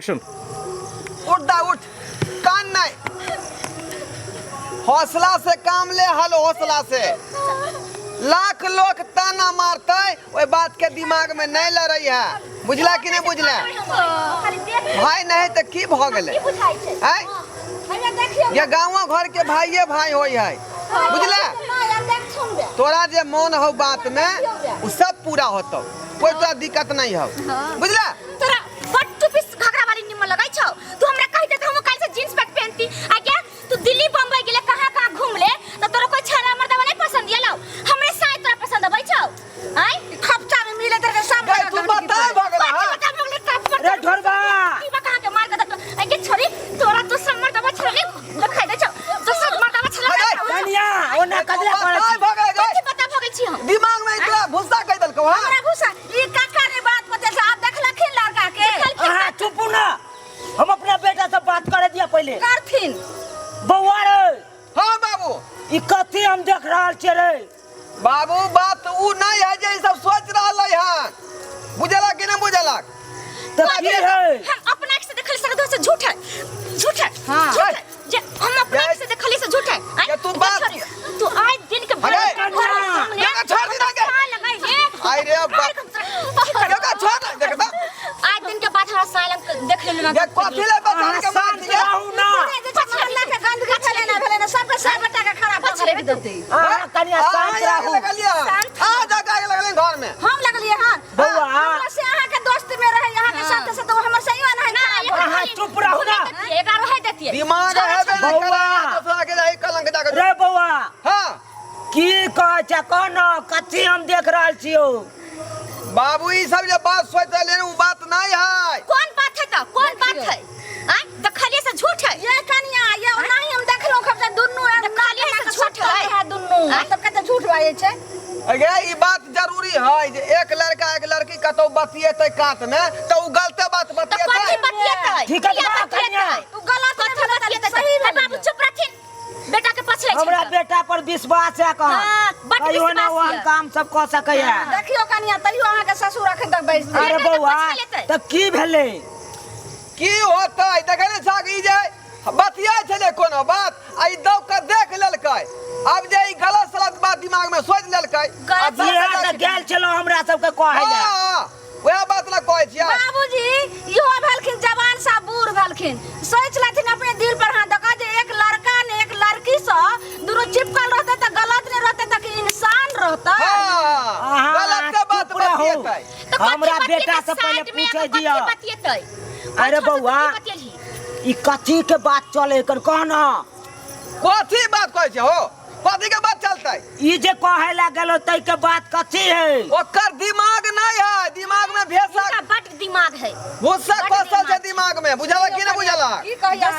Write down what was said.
Action. उठ दा उठ, कान नहीं, हौसला से काम ले। हल हौसला से। लाख लोग ताना मारते, ओई बात के दिमाग में नहीं लड़ई है। बुझला कि नहीं बुझला? भाई नहीं तो की भ गेलै? आँय? ये गाँव घर के भाइये भाई होई है, बुझला? तोरा जे मन हो बात में, उ सब पूरा होतो। कोई तोरा दिक्कत नहीं हो, बुझला? तोरा बड टुपी घाघरा वाली निमन लगै छौ। तू हमरा कहि दे त हम काल से जींस पैंट पहनती। आ क्या तू दिल्ली बम्बई गेले, कहां कहां घूमले, त तोरा कोई छाना मर्दावा नहीं पसंद आलो? हमरे साय तोरा पसंद अबै छौ? आय खपचा में मिले तेरे सब। गई, तू बता भगला। कथी हाँ? बता भगले? तब रे ढोरबा। की बा कहां के मार के दत? आ के छोरी, तोरा तो सब मर्दावा छले देखाइ दे छौ, दोसर मर्दावा छले। अरे, कनिया, ओना कदला तू करै बता छी? भगला गई। कथी बता भगल छी हम? दिमाग में इतना भूसा कह देलको। हां, हमरा भूसा ई काका ने बात बतेल से आप देखलखिन लड़का के? अहाँ चुपू ना, हम अपना बेटा से बात करे दिया पहले। करथिन। बौआ रे। हां बाबू। ई कथी हम देख रहल छियै रे? बाबू, बात उ नहीं है जे ई सब सोच रहल है। बुझलक कि नहीं बुझलक? तऽ की है? हम अपना आँख से देखल सके से झूठ है, झूठ है। हाँ। झूठ है जे हम अपना आँख से देखली से झूठ है। आय, ये तू बात- छोड़ी, तू आए दिन के अरे, घर में सामने देखा, छोड़ दी ना के। कहाँ लगाई रे? आई रे बाप। देखा, छोड़ दे, देख दा। आए दिन के बाद हमरा साइलेंट देख लेलु ना। ये कथी ले बचारी अहाँ के मार शांत दिया? रहू ना। जे मोहल्ला के गंदगी फैले ना भेले ना, सबके सब बच्चा के खराब कऽ के रखि देतै। अहाँ कनिया शांत रहू। लगलिया आ जा के लगलिया घर में। हम लगलिए हन? बौआ। हमरा से अहाँ के दोस्त में रहे, अहाँ के साथ से तो हमर सही ना है। ना। अहाँ चुप रहू ना। एगारह है देतिए। दिमाग है बे बौआ। दूसरा के जाई कलंक जाके। रे बौआ। हां। की कहै छै कोन कथी हम देख रहल छियौ? बाबू, ई सब जे बात सोच रहले, उ बात नहीं है। कौन बात है त? कौन बात है? आय देखलिए से झूठ है? ये कनिया, ये नहीं हम देखलौं खब दुन्नू देखलिए से झूठ है? है दुन्नू। तब कते झूठ बाजै छै। अगे, ई बात जरूरी है जे एक लड़का एक लड़की कतौ बतियेतै कात में, तऽ उ गलते बात तो कथी बतियेतै। बतियेतै? ठीक है, किया बा, कन्या। बतियेतै? उ गलत कथी नहि भेलै, बतियेतै? सही हे भेलै। बाबू, चुप रहथिन, बेटा के पछले हमरा बेटा पर विश्वास है कहाँ? हाँ, बड कहियो ना विश्वास ओहन यऽ। काम सब कऽ सकैया। देखियो कनिया, तैयो अहाँ के ससुर अखन तक बैस अरे बेटा के बौआ, पछले लेतै। तऽ की भेलै? की होतै? देखै ने छाक, ई जे बतियाइ छलै कोनो बात आ ई दौग के देख लेलकै। आब जे ई गलत सलत बात दिमाग में सोच लेलकै आ गलत दस इएह हजार तऽ गेल छलहुँ हमरा सबके कहै लए। हाँ, वएह बात ने कहै छियै। बाबूजी, इहो भेलखिन जवान सा, बूढ़ भेलखिन, सोच लेथिन अपने दिल पर हाथ दऽ कऽ जे एक लड़का ने एक लड़की से दुनू चिपकल रहतै तऽ गलत नहि रहतै, तऽ इंसान रहतै? हाँ, अहाँ गलत के बात चुप रहू। बतियेतै। तो कथी हमरा बतियेतै? बेटा से पहिले साइड में पूछे आके कथी दिअ। बतियेतै? अरे कथी बौआ। बतियेलही? ई कथी के बात चले एकर, कह ना। कथी बात कहै छै हो? कथी के बात चलतै? ई जे कहे ला गेलो तै के बात कथी है? ओकर दिमाग नहीं है, दिमाग में भेसा इनका बड दिमाग है। भूसा बड कसल छै दिमाग। दिमाग में। बुझलक कि नहीं बुझलक? की कहिया?